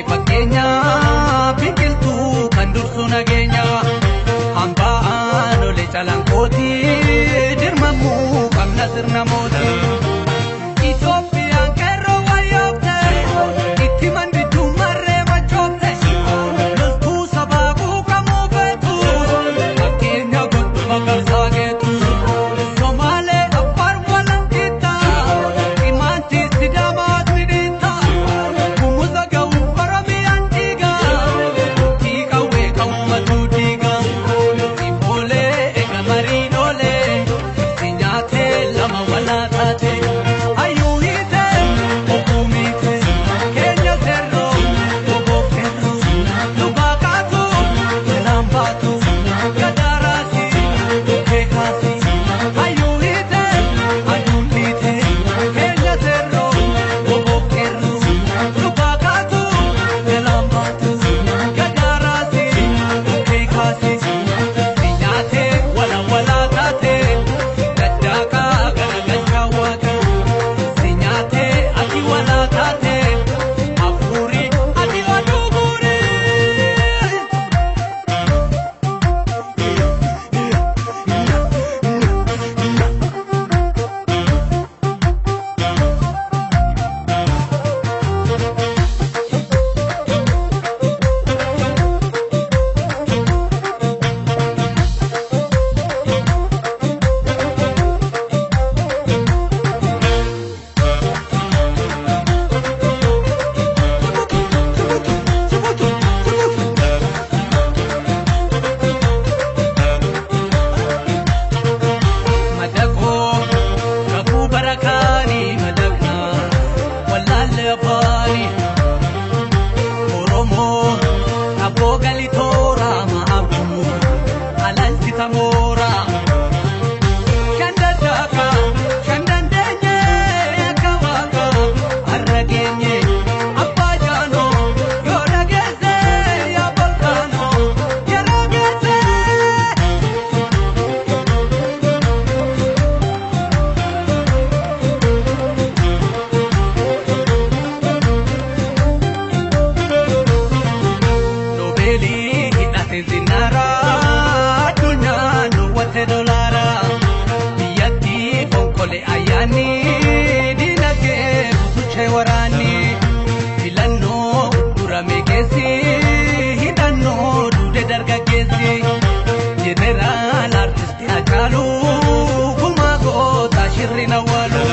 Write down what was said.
Ta'ee fakkeenya biqiltuu kan dursu nageenya. Hambaan olee calanqooti dirmamuu qabna sirna mootii. Itoophiyaan qeerroo wayyoofte itti mandittuu marree machoofte loltuu sabaa quuqamuu beektu fakkeenya godhu magarsaa geetu. Somaalee Affaar walankitta Imaanti Sidaamaa ni dhiitta Gumuza ga'u Oromiyaan dhiiga Tiiqawwee ka'ummatu diiga Simboolee eega mariin oolee si nyaatee lama walaa taate. Hayyuu hiite obbo miite keenya seerroo obbo qeerroo dhugaa kaatu jalaan baatu gadaaraasi dhukkee kaasi. Hayyuu hiite aduun dhiite keenya seerroo obbo qeerroo dhugaa kaatu jalaan baatu gadaaraasi dhukkee kaasi. Si nyaatee wala walaa taate daddaakaa garagalchaa waaqa. Si nyaatee ati walaa taate hafuuri ati oduu guuri. Madaqoo kakuu barakaanii madaqnaa wallaalle afaanii Oromoo abboo galitoora ma'aabuu alalti tamoora. Shan daddaaka shan dandeenye akka waaqa har'a geenye abbaa jaanoo yoo dhageesse yaa bolkaanoo yeroo geesse. Noobeelii hidhate zinaaraa addunyaan uwwate dolaaraa biyyatti fonkole ayyaanni diinagdee butuchee waraanni filannoo durame keessi hidhannoo duude dargaggeessi jeneraal artisti Hacaaluu gumaa goota shirri awwaalu.